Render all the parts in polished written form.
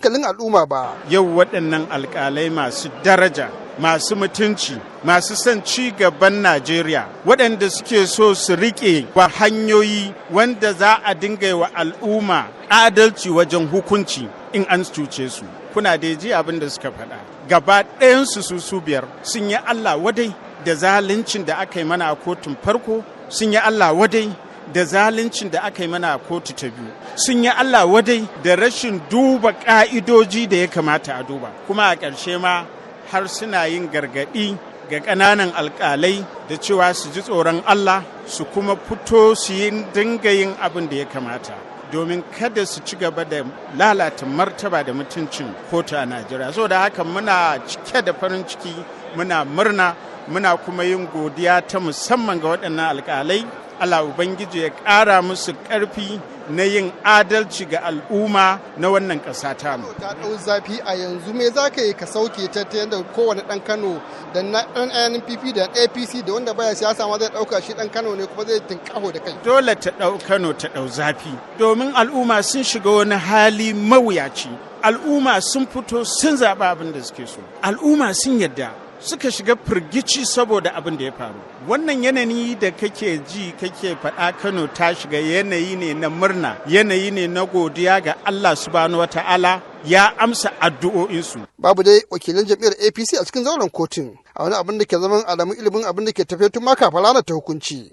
hankalin al'umma ba. Yau waɗannan alƙalai masu daraja, masu mutunci, masu son ci gaban Najeriya, waɗanda suke so su riƙe wa hanyoyi wanda za a dinga yi wa al'umma adalci wajen hukunci in an cuce su. Kuna da ji abin da suka faɗa. Gaba ɗayansu su 5 sun yi Allah wadai da zaluncin da aka yi mana a kotun farko, sun yi Allah wadai da zaluncin da aka yi mana a kotu ta biyu, sun yi Allah wadai da rashin duba ƙa'idoji da ya kamata a duba. Kuma a ƙarshe ma har suna yin gargaɗi ga ƙananan alƙalai da cewa su ji tsoron Allah, su kuma fito su yi dinga yin abin da ya kamata, domin kada su ci gaba da lalata martaba da mutuncin kotu a Najeriya. Saboda haka muna cike da farin ciki, muna murna, muna kuma yin godiya ta musamman ga waɗannan alƙalai. Allah Ubangiji ya ƙara musu ƙarfi na yin adalci ga al'umma na wannan ƙasa tamu. Ta ɗau zafi a yanzu, me za ka yi ka sauke ta ta yadda kowane ɗan Kano da na ɗan NPP da APC da wanda baya siyasa ma zai ɗauka shi ɗan Kano ne, kuma zai tinkaho da kai? Dole ta ɗau Kano ta ɗau zafi, domin al'umma sun shiga wani hali mawuyaci. Al'umma sun fito sun zaɓi abin da suke so. Al'umma sun yadda suka shiga firgici saboda abin da ya faru. Wannan yanayi da kake ji kake faɗa, Kano ta shiga yanayi ne na murna, yanayi ne na godiya ga Allah Subhanahu wa Ta'ala, ya amsa addu'o'insu. Babu dai wakilan jam'iyyar APC a cikin zauren kotun, a wani abin da ke zaman alamun ilimin abin da ke tafiya tun ma kafin ranar ta hukunci.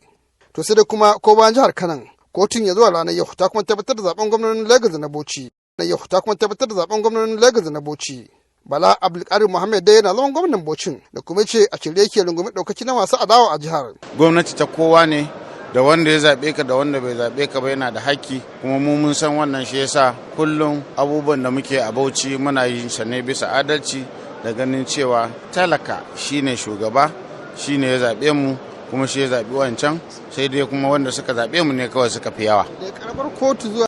To sai dai kuma ko bayan jihar Kanan, kotun ya zuwa ranar yau ta kuma tabbatar da zaben gwamnonin Lagos da na Bauchi. Na yau ta kuma tabbatar da zaben gwamnonin Lagos da na Bauchi. Bala Abdulkadir Muhammad dai yana zaman gwamnan Bauchin, da kuma ce a shirye yake rungumi ɗaukaci na masu adawa a jihar. Gwamnati ta kowa ne, da wanda ya zaɓe ka da wanda bai zaɓe ka ba yana da haƙƙi, kuma mu mun san wannan. Shi yasa kullum abubuwan da muke a Bauchi muna yin sa ne bisa adalci da ganin cewa talaka shine shugaba, shine ya zaɓe mu, kuma shi ya zaɓi wancan, sai dai kuma wanda suka zaɓe mu ne kawai suka fi yawa. Da karamar kotu zuwa